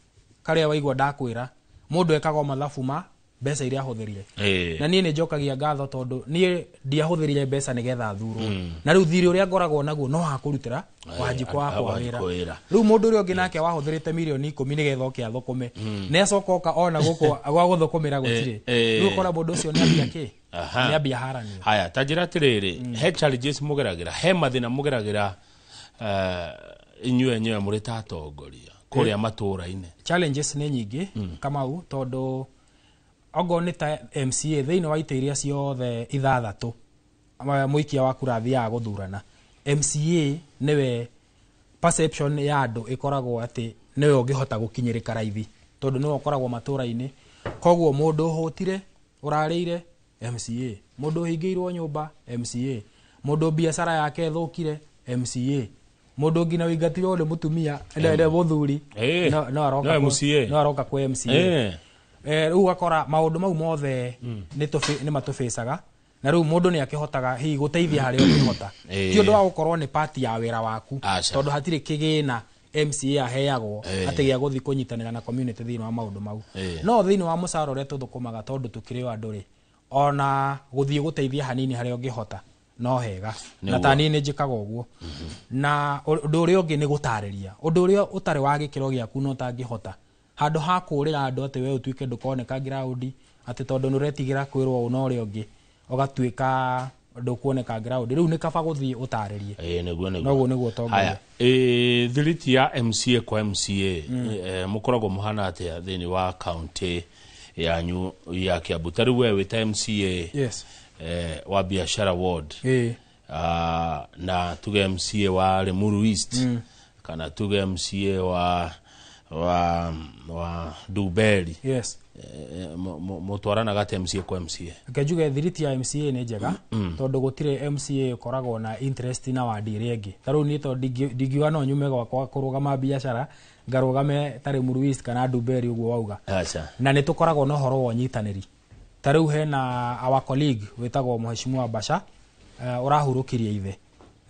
karĩa waigua ndakwĩra mũndũ ekaga o mathabu ma mbeca iria ahũthĩrire. Na niĩ nĩ njokagia ngatho tondũ niĩ ndiahũthĩrire mbeca nĩgetha thurwo. Na rĩu thirĩ ũrĩa ngoragwo naguo no wa kũrutĩra Wanjikũ wakwa wĩra. Rĩu mũndũ ũrĩa ũngĩ nake wahũthĩrĩte mirioni 10 nĩgetha oke athũkũme, nĩ acoka oka ona gũkũ gwa gũthũkũmĩra gũtirĩ. Rĩu ũkora mũndũ ũcio nĩ ambia kĩ? Nĩ ambia haranio. Haya, ta njĩra atĩrĩrĩ, he challenges mũgeragĩra, he mathĩna mũgeragĩra inyuĩ enyewe mũrĩ ta atongoria kũrĩa matũũra-inĩ? Challenges nĩ nyingĩ, Kamau, tondũ okorwo nĩ ta MCA thĩinĩ wa itĩ iria ciothe ithathatũ mũikia wa kura athiaga gũthurana, MCA nĩwe perception ya andũ ĩkoragwo atĩ nĩwe ũngĩhota gũkinyĩrĩka raithi, tondũ nĩwe ũkoragwo matũũra-inĩ. Koguo mũndũ ũhũtire ũrarĩire MCA, mũndũ ũhingĩirwo nyũmba MCA, mũndũ biacara yake ĩthũkire MCA, mũndũ nginya ũingatirwo nĩ mũtumia nĩ mũthuri no aroka kwĩ MCA. Rĩu ũgakora maũndũ mau mothe nĩ matũbĩcaga, na rĩu mũndũ nĩ akĩhotaga hihi gũteithia harĩa ũngĩhota. Ti ũndũ wa gũkorwo nĩ part ya wĩra waku, tondũ hatirĩ kĩgĩna MCA aheagwo atĩ gĩa gũthiĩ kũnyitanĩra na community thĩinĩ wa maũndũ mau. No thĩinĩ wa mũcara ũrĩa tũthũkũmaga, tondũ tũkĩrĩ o andũ rĩ, ona gũthiĩ gũteithia hanini harĩa ũngĩhota no hega. Na ta niĩ nĩ njĩkaga ũguo. Na ũndũ ũrĩa ũngĩ nĩ gũtarĩria ũndũ ũrĩa ũtarĩ wa gĩkĩro gĩaku no ũtangĩhota, handũ ha kũrĩra andũ atĩ we ũtuĩke ndũkoneka ground, atĩ tondũ nĩ ũretigĩra kwĩrwo ũũ na ũrĩa ũngĩ ũgatuĩka ndũkuoneka ground, rĩu nĩ kaba gũthiĩ ũtarĩrie. Nĩguo. Noguo nĩguo ũtongoria. Haya, thiriti ya MCA kwa MCA, mũkoragwo mũhana atĩa thĩinĩ wa county yanyu ya Kiambu? Ta rĩu we wĩ ta MCA wa biashara ward, na tuge MCA wa Limuru East, kana tuge MCA wa Nduberi. Yes. Mũtwaranaga atĩa MCA kwa MCA? Reke njuge thiriti ya MCA nĩ njega, tondũ gũtirĩ MCA ũkoragwo na interest na wandi ĩrĩa ĩngĩ. Ta rĩu niĩ tondũ ndingiuga no nyume gwakwa kũrũgama biacara, ngarũgame ta Limuru East kana Nduberi ũguo wauga. Na nĩ tũkoragwo na ũhoro wa ũnyitanĩri. Ta rĩu hena our colleague wĩtagwo Mheshimiwa Basha, ũrahurũkirie ithe.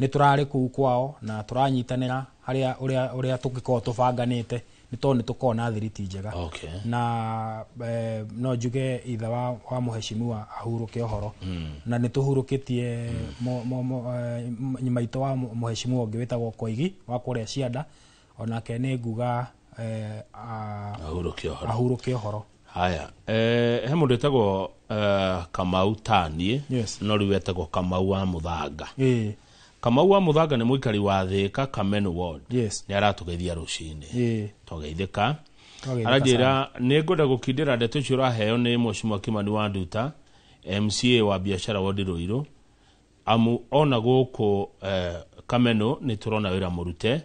Nĩ tũrarĩ kũu kwao na tũranyitanĩra harĩa ũrĩa tũngĩkorwo tũbanganĩte, nĩ tondũ nĩ tũkoragwo na thiriti njega. Na no njuge ithe wa mheshimiwa ahurũke ũhoro. Na nĩ tũhurũkĩtie maitũ wa mheshimiwa ũngĩ wĩtagwo Koigi wa kũrĩa Cianda, onake nĩ nguga ahurũke ũhoro. Ahurũke ũhoro. Haya, he mũndũ wĩtagwo Kamau Tanie, no rĩu etagwo Kamau wa Mũthanga. Kamau wa Mũthanga nĩ mũikari wa Thika Kamenu Ward. Nĩ aratũgeithia rũcinĩ. Twageithĩka. Aranjĩra nĩ ngwenda gũkindĩra ndeto icio ũraheo nĩ Mheshimiwa Kimani wa Nduta, MCA wa biashara ward Ruiru, amu ona gũkũ Kamenu nĩ tũrona wĩra mũrute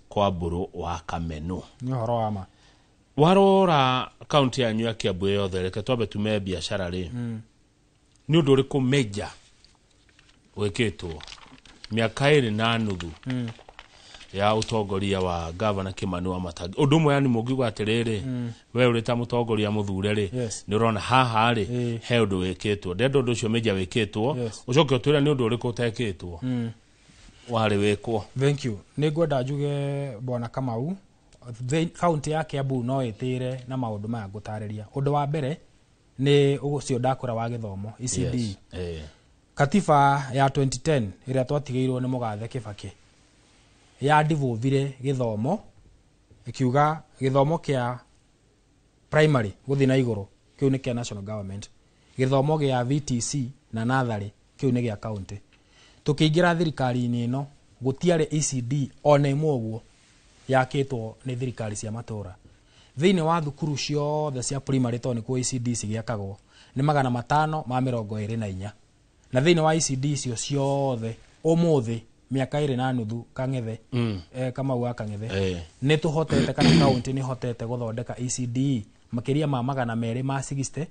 kwa mbũrũ wa Kamenu. Nĩ ũhoro wa ma. Warora kaunti yanyu ya Kiambu yothe, reke twambe tume biashara rĩ, nĩ ũndũ ũrĩkũ major wĩkĩtwo mĩaka 2.5 ya ũtongoria wa Gavana Kimani wa Matangi? Ũndũ ũmwe yani mũngiuga atĩrĩrĩ, we ũrĩ ta mũtongoria mũthure rĩ, nĩ ũrona haha rĩ he ũndũ wĩkĩtwo, ndenda ũndũ ũcio major wĩkĩtwo, ũcoke ũtwĩre nĩ ũndũ ũrĩkũ ũtekĩtwo warĩ wĩkwo. Thank you. Nĩ ngwenda njuge bwana Kamau, kaunti ya Kiambu no ĩtĩre na maũndũ maya ngũtarĩria. Ũndũ wa mbere nĩ ũcio ndakũra wa gĩthomo ECD. Katiba ya 2010 ĩrĩa twatigĩirwo nĩ mũgathe Kibaki ya devolvire gĩthomo, ĩkiuga gĩthomo kĩa primary gũthiĩ na igũrũ kĩu nĩ kĩa national government, gĩthomo gĩa VTC na natharĩ kĩu nĩ gĩa county. Tũkĩingĩra thirikari-inĩ ĩno gũtiarĩ ECD ona ĩmwe ũguo yakĩtwo nĩ thirikari cia matũra. Thĩinĩ wa thukuru ciothe cia primary, tondũ nĩkuo ECD cigĩakagwo, nĩ 524, na thĩinĩ wa ECD icio ciothe ũmũthĩ mĩaka 2.5 Kang'ethe, Kamau wa Kang'ethe, nĩ tũhotete kana county nĩ hotete gũthondeka ECD makĩria ma 260,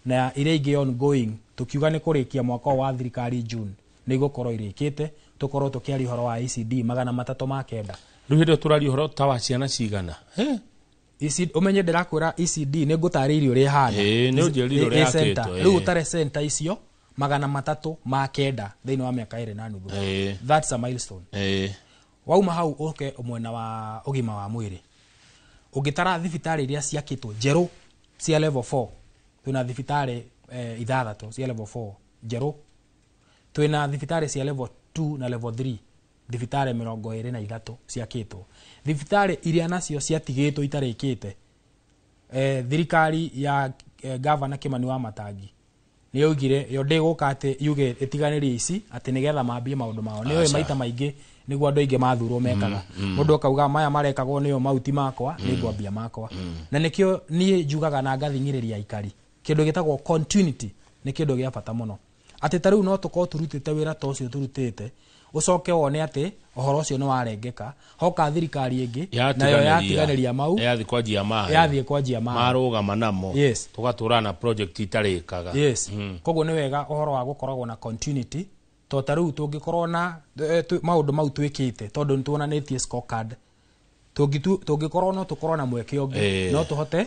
na iria ingĩ ongoing, tukiuga nĩ kũrĩkia mwaka ũyũ wa thirikari June nĩ igũkorwo irĩkĩte, tũkorwo tũkĩaria ũhoro wa ECD 309. Rĩu hĩndĩ ĩyo tũraria ũhoro ta wa ciana cigana? ECD, ũmenye ndĩrakwĩra ECD nĩ ngũtarĩirie ũrĩa ĩhana. Ĩĩ, nĩ ũnjĩrire ũrĩa Ĩ center. yakĩtwo, ĩĩ. Rĩu ũtare center icio 309 thĩinĩ wa mĩaka 2.5. That's a milestone. Wauma hau ũke mwena wa ũgima wa mwĩrĩ, ũngĩtara thibitarĩ iria ciakĩtwo njerũ cia level 4, twĩna thibitarĩ ithathatũ cia level 4 njerũ, twĩna thibitarĩ cia level 2 na level 3 thibitarĩ 23 ciakĩtwo. Thibitarĩ iria nacio ciatigĩtwo itarĩkĩte, thirikari ya Gavana Kimani wa Matangi nĩ yoigire yo ndĩgũka atĩ yuge ĩtiganĩrie ici atĩ nĩgetha mambie maũndũ mao. Nĩ ũĩ Aca. maita maingĩ nĩguo andũ aingĩ mathurwo mekaga, mũndũ akauga maya marekagwo nĩo mau ti makwa, nĩ ngwambia makwa. Na nĩkĩo niĩ njugaga na ngathing'ĩrĩria aikari kĩndũ gĩtagwo continuity nĩ kĩndũ gĩa bata mũno, atĩ ta rĩu no tũkorwo tũrutĩte wĩra ta ũcio tũrutĩte, ũcoke wone atĩ ũhoro ũcio nĩ warengeka, hoka thirikari ĩngĩ nayo yatiganĩria mau, yathi kwanjia maĩ, yathiĩ kwanjia maĩ, marũgama namo. Tũgatũra na project itarĩkaga. Yes, koguo nĩ wega ũhoro wa gũkoragwo na continuity, to ta rĩu tũngĩkorwo na maũndũ mau twĩkĩte, tondũ nĩ tuonanĩtie scorecard, tũngĩkorwo no tũkorwo na mweke ũngĩ, no tũhote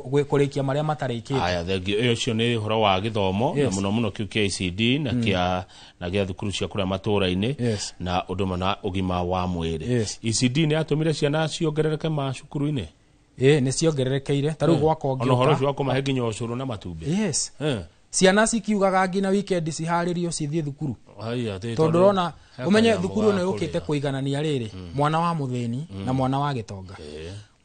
kũrĩkia marĩa matarĩkĩte. Aya, thengio. Ĩyo ũcio nĩ ũhoro wa gĩthomo na mũno mũno kĩu kĩa ECD na kĩa na gĩa thukuru cia kũrĩa matũra-inĩ, na ũndũ ũmwe na ũgima wa mwĩrĩ. ECD nĩ yatũmire ciana ciongerereke macukuru-inĩ? Ĩ, nĩ ciongererekeire, ta rĩu gwakwa Ona ũhoro ũngĩũka ũcio wa kũmahe nginya ũcũrũ na matumbĩ? Ciana cikiugaga nginya weekend ciharĩrio cithiĩ thukuru, Haiya, tĩ tondũ ũrona he ũmenye kanyamũ thukuru ga ĩno yũkĩte kũrĩa. kũiganania rĩrĩ mwana wa mũthĩni na mwana wa gĩtonga.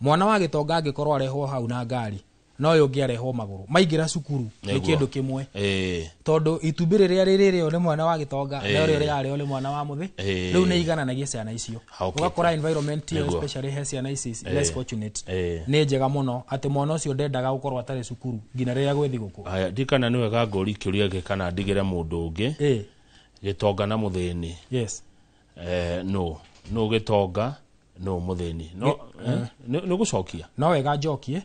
Mwana wa gĩtonga angĩkorwo arehwo hau na ngari, no ũyũ ũngĩ arehwo magũrũ, maingĩra cukuru nĩ kĩndũ kĩmwe, tondũ itumbĩ rĩrĩa rĩrĩrĩo nĩ mwana wa gĩtonga na ũrĩa rĩrarĩo nĩ mwana wa mũthĩ. Rĩu nĩ igananagia ciana icio. Ũgakora environment ĩyo, especially he ciana ici less fortunate, nĩ njega mũno atĩ mwana ũcio ndendaga gũkorwo atarĩ cukuru nginya rĩrĩa gwĩ thigũkũ. Haya, ndikana nĩ wega ngũri kĩũria gĩkĩ kana ndigĩre mũndũ ũngĩ. Gĩtonga na mũthĩni, nũ gĩtonga, nũ mũthĩni? No nĩ gũcokia. No wega njokie,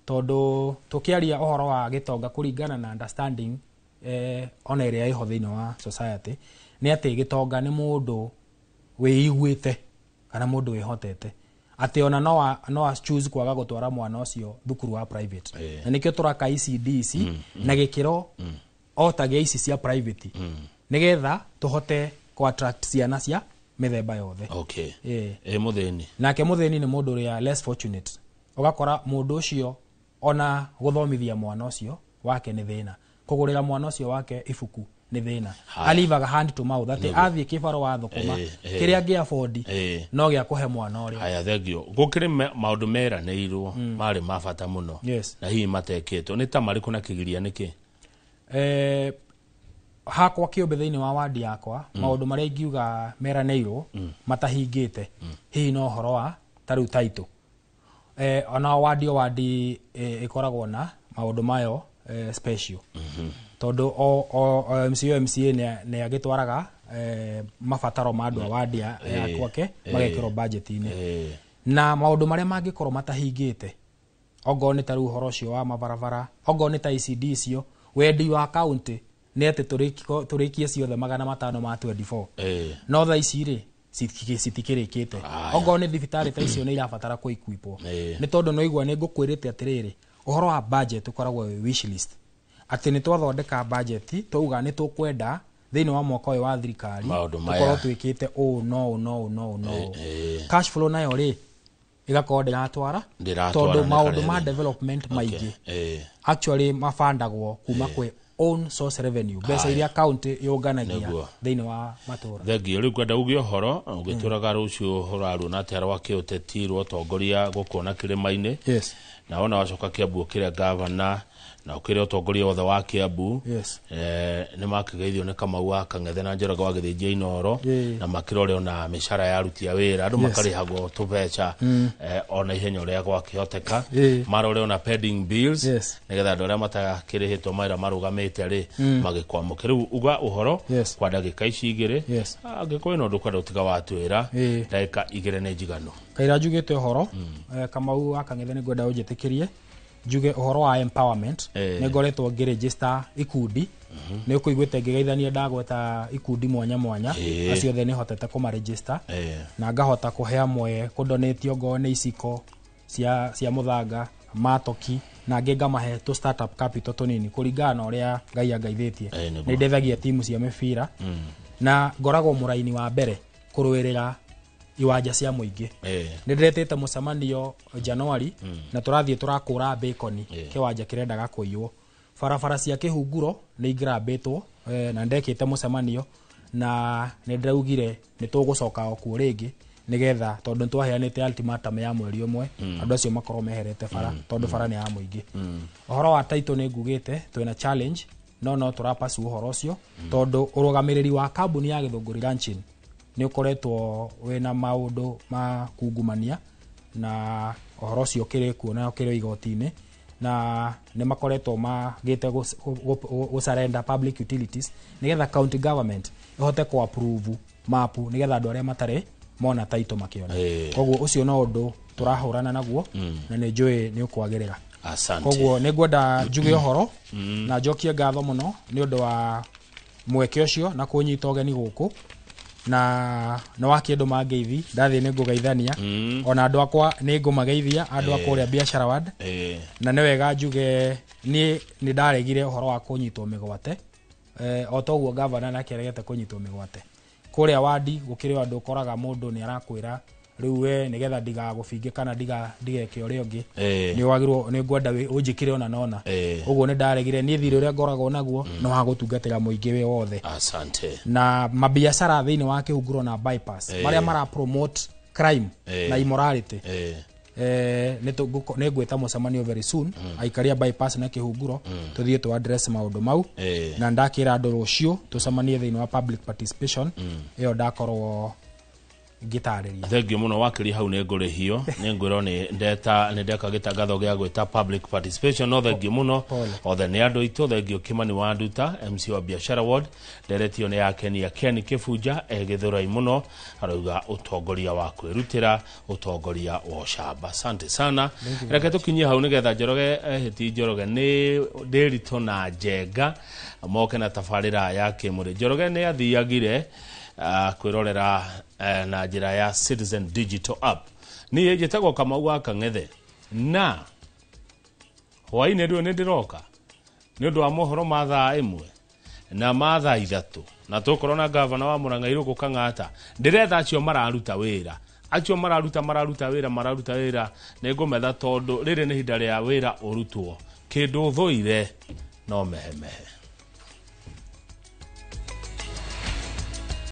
tondũ tũkĩaria ũhoro wa gĩtonga kũringana na understanding ona ĩrĩa ĩho thĩinĩ wa society, nĩ atĩ gĩtonga nĩ mũndũ wĩiguĩte kana mũndũ wĩhotete, atĩ ona no a choose kwaga gũtwara mwana ũcio thukuru wa private. Na nĩkĩo tũraka ECD ici na gĩkĩro o ta gĩa ici cia private, nĩgetha tũhote kũ attract ciana cia mĩthemba yothe. Mũthĩni? Nake mũthĩni nĩ mũndũ ũrĩa less fortunate, ũgakora mũndũ ũcio ona gũthomithia mwana ũcio wake nĩ thĩna, kũgũrĩra mwana ũcio wake ibuku nĩ thĩna, alivaga hand to mouth, atĩ athiĩ kĩbaro wa thũkũma, kĩrĩa angĩ afford no gĩa kũhe mwana ũrĩa. Haya, thengio. Gũkĩrĩ maũndũ meranĩirwo marĩ ma bata mũno na hihi matekĩtwo, nĩ ta marĩkũ na kĩgiria nĩkĩ? Hakwa kĩũmbe thĩinĩ wa wadi yakwa, maũndũ marĩa ingiuga meranĩirwo matahingĩte, hihi no ũhoro wa ta rĩu taitũ, ona wadi o wadi ĩkoragwo na maũndũ mayo special, tondũ o MCA o MCA nĩ agĩtwaraga mabataro ma andũ a wadi ya gwake, magekĩrwo budget-inĩ. Na maũndũ marĩa mangĩkorwo matahingĩte, ongorwo nĩ ta rĩu ũhoro ũcio wa mabarabara, ongorwo nĩ ta ECD icio, wendi wa county nĩ atĩ tũrĩkie ciothe 524, no thaa ici rĩ citikĩrĩkĩte. Ongorwo nĩ thibitarĩ ta icio nĩ irabatara kũ-equipwo, nĩ tondũ no igua nĩ ngũkwĩrĩte atĩrĩrĩ, ũhoro wa budget ũkoragwo wĩ wish list, atĩ nĩ twathondeka budget twauga nĩ tũkwenda thĩinĩ wa mwaka ũyũ wa thirikari Maũndũ maya. tũkorwo twĩkĩte ũũ no ũũ no ũũ no ũũ no ũũ. Cash flow nayo rĩ ĩgakorwo ndĩratwara, Ndĩratwara tondũ nĩ maũndũ harĩa ma thĩna. development maingĩ Okay. Actually mabandagwo kuma kwĩ Own source revenue, mbeca iria county yũnganagia thĩinĩ wa matũra. Thengio. Rĩu kwenda uge ũhoro ũgĩtũraga rũciũ ũraruona atĩa rwa kĩũteti rwa ũtongoria gũkũ na kĩrĩma-inĩ? Yes. Na wona wacoka Kiambu ũkĩrĩa gavana na ũkĩrĩa ũtongoria wothe wa Kiambu, nĩ makĩgeithio nĩ Kamau wa Kang'ethe na Njoroge wa Gĩthĩnjia Inooro, na makĩrore ona mĩcara ya aruti a wĩra, andũ makarĩhagwo tũbeca ona ihenya ũrĩa gwakĩhoteka, marore ona pending bills, nĩgetha andũ arĩa matakĩrĩhĩtwo mawĩra marũgamĩte rĩ magĩkwamũke. Rĩu uga ũhoro kwa ndagĩka ici 2. Angĩkorwo wĩna ũndũ ũkwenda ũtiga watwĩra, ndagĩka 2 nĩ njiganu. Kaira njugĩte ũhoro, Kamau wa Kang'ethe, nĩ ngwenda ũnjĩtĩkĩrie njuge ũhoro wa empowerment. Nĩ ngoretwo ngĩregister ikundi, nĩ ũkũiguĩte ngĩgeithania ndagweta ikundi mwanya mwanya, acio othe nĩ hotete kũmaregister na ngahota kũhe amwe kũdonate ongorwo nĩ iciko cia mũthanga matoki, na angĩ ngamahe tũ startup capital tũnini kũringana na ũrĩa Ngai angaithĩtie. Nĩ ndeithagia timu cia mĩbira na ngoragwo mũraini wa mbere kũrũĩrĩra iwanja cia mũingĩ. Nĩ ndĩretĩte mũcemanio January na tũrathiĩ tũrakũra bacon kĩwanja kĩrendaga kũiywo. Barabara cia kĩhunguro nĩ ingĩrambĩtwo, na ndekĩte mũcemanio na nĩ ndĩraugire nĩ tũgũcoka o kuo rĩngĩ nĩgetha, tondũ nĩ twaheanĩte ultimatum ya mweri 1, andũ acio makorwo meherete bara, tondũ bara nĩ ya mũingĩ. Ũhoro wa title nĩ ngugĩte twĩna challenge, no tũrapasu ũhoro ũcio, tondũ ũrũgamĩrĩri wa kambuni ya Gĩthũngũri Ranching nĩ ũkoretwo wĩna maũndũ ma kungumania, na ũhoro ũcio ũkĩrĩ kuo na ũkĩrĩ igoti-inĩ, na nĩ makoretwo magĩte gũ surrender public utilities nĩgetha county government ĩhote kũ approve mapu nĩgetha andũ arĩa matarĩ mona title makĩona. Koguo ũcio no ũndũ tũrahũrana naguo na nĩ njũĩ nĩ ũkwagĩrĩra. Asante. Koguo nĩ ngwenda njuge ũhoro na njokie ngatho mũno nĩ ũndũ wa mweke ũcio na kũnyita ũgeni gũkũ, na nĩ wakĩndũ mangeithi ndathiĩ nĩ ngũgeithania, ona andũ akwa nĩ ngũmageithia, andũ a kũrĩa Biashara Ward. Na nĩ wega njuge niĩ nĩ ndaregire ũhoro wa kũnyitwo mĩgwate, o toguo gavana nake aregete kũnyitwo mĩgwate kũrĩa wandi. Gũkĩrĩ o andũ ũkoraga mũndũ nĩ arakwĩra rĩu we nĩgetha ndigagũbinge kana ndigeke ũrĩa ũngĩ, nĩ wagĩrĩirwo nĩ ngwenda ũnjĩkĩre ona nona. Ũguo nĩ ndaregire. Niĩ thirĩ ũrĩa ngoragwo naguo nĩ wa gũtungatĩra mũingĩ wĩ wothe. Asante. Na mabiacara thĩinĩ wa kĩhunguro na bypass marĩa mara promote crime na immorality, nĩ ngwĩta mũcemanio very soon, aikaria bypass na kĩhunguro, tũthiĩ tũ address maũndũ mau. Na ndakĩra andũ rũciũ tũcemanie thĩinĩ wa public participation ĩyo ndakorwo ngĩtarĩria. Thengio mũno wakiri. Hau nĩ ngũrĩhio, nĩ ngwĩrwo nĩ ndeta nĩ ndeka gĩtangatho gĩa gwĩta public participation, no thengio mũno. Pole. Othe nĩ andũ aitũ. Thengio Kimani wa Nduta, MC wa Biashara Ward. Nderetio nĩ yakenia Ken Kĩbunja e Gĩthũrai mũno, arauga ũtongoria wa kwĩrutĩra, ũtongoria wa ũcamba. Asante sana. Reke tũkinyie hau nĩgetha Njoroge, hĩti Njoroge nĩ Ndĩritũ na Njenga moke na tabarĩra ya kĩmũrĩ. Njoroge nĩ athiagire kwĩrorera na njĩra ya Citizen Digital App. Niĩ njĩtagwo Kamau wa Kang'ethe, na hwaĩ-inĩ rĩu nĩ ndĩroka nĩ ũndũ wa mohoro ma thaa 1 na ma thaa 3, na tũkorwo na gavana wa Mũrang'a Irũngũ Kang'ata. Ndĩretha acio mararuta wĩra, acio mararuta wĩra, mararuta wĩra nĩ ngũmetha, tondũ rĩrĩ nĩ ihinda rĩa wĩra ũrutwo. Kĩndũ thũire no mehemehe.